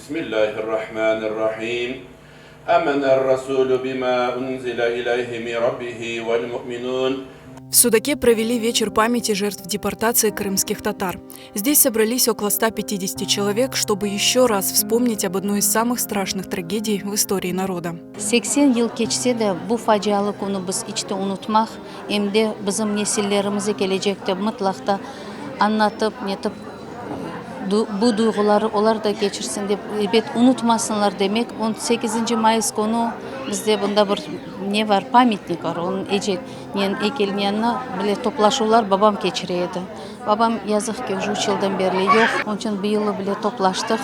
Bismillahirrahmanirrahim. Amener rasulu bima unzile ileyhi min rabbihi vel mu'minun. В Судаке провели вечер памяти жертв депортации крымских татар. Здесь собрались около 150 человек, чтобы еще раз вспомнить об одной из самых страшных трагедий в истории народа. 80 yıl keçse de, bu facialı künü biz iç te unutmaq, em de bizim nesillerimize kelecekte mıtlaq ta añlatıp, netip, bu duyğuları olar da keçirsin dep, ebet, unutmasınlar demek. On sekizinci mayıs künü bizde bunda bir ne bar, pamyatnik bar, onıñ ece nen eykeliniñ yanına bile toplaşuvlar babam keçire edi. Babam, yazıq ki, uje üç yıldan berli yoq, onıñ içün bu yılı bile toplaştıq,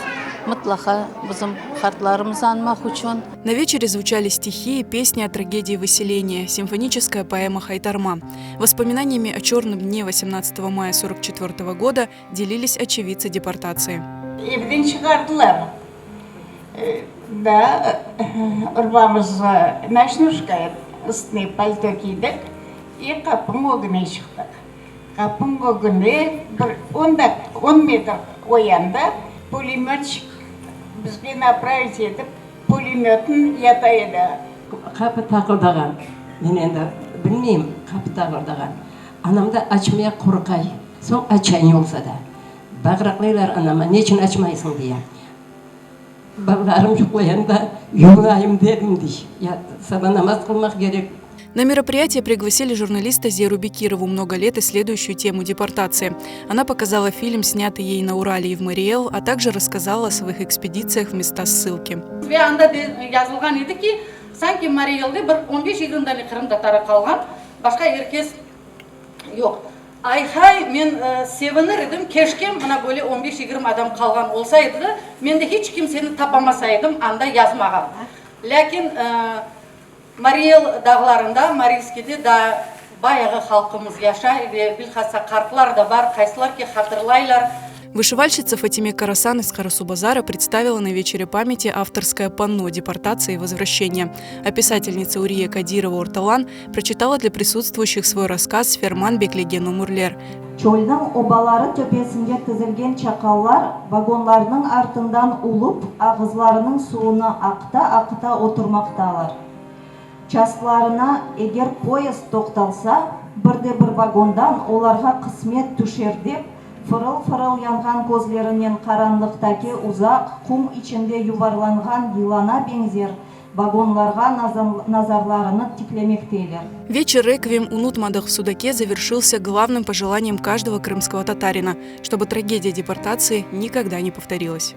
mıtlaqa bizim qartlarımıznı añmaq içün. На вечере звучали стихи и песни о трагедии выселения, симфоническая поэма «Хайтарма». Воспоминаниями о черном дне 18 мая 44 года делились очевидцы депортации. Evden çıqardılar da, urbamızğa noçnuşka, üstüne palto kiydik i qapınıñ ögüne çıqtıq. Qapınıñ ögünde bir on on metr o yanda pulemötçik bizge napravit etip pulemötın yata edi. Qapı taqıldağan. Men endi bilmeyim, qapı taqıldağan. Anam da açmaya qorqay. Soñ açay ne olsa da. Bağıraqlaylar anama, neçün açmaysıñ diye. Balalarım yuqlayanda yuvunayım dedim, dey. Ya saba namaz qılmaq kerek. На мероприятие пригласили журналиста Зеру Бекирову, много лет исследующую тему депортации. Она показала фильм, снятый ей на Урале и в Марий Эл, а также рассказала о своих экспедициях в места ссылки. Ve anda yazılğan edi ki, sanki Mariy Elde bir on beş-yigirmi dane qırımtatarı qalğan, başqa er kes yoq. Ay-hay, men sevinir edim, keşke mına böyle on beş-yigirmi adam qalğan olsa edi de, men de hiç kimseni tapamasa edim anda yazmağa. Lâkin Mariy El dağlarında, Mariyskiyde daa bayağı halqımız yaşay ve bilhassa qartlar da bar, qaysılar ki hatırlaylar. Вышивальщица Фатиме Карасан из Карасу-Базара представила на вечере памяти авторское панно «Депортация и возвращение». А писательница Урия Кадирова Орталан прочитала для присутствующих свой рассказ «Ферман beklegen ömürler». Çölniñ obaları töpesinde tizilgen çaqallar vagonlarnıñ artından ulup, ağızlarınıñ suvunı aqıta-aqıta oturmaqtalar. Çastlarına eger poyezd toqtalsa, bir de bir vagondan olarğa qısmet tüşer dep, fırıl-fırıl yanğan közlerinen qaranlıqtaki uzaq qum içinde yuvarlanğan yılana beñzer vagonlarğa nazarlarını tiklemekteler. Вечер Реквием Unutmadıq в Судаке завершился главным пожеланием каждого крымского татарина, чтобы трагедия депортации никогда не повторилась.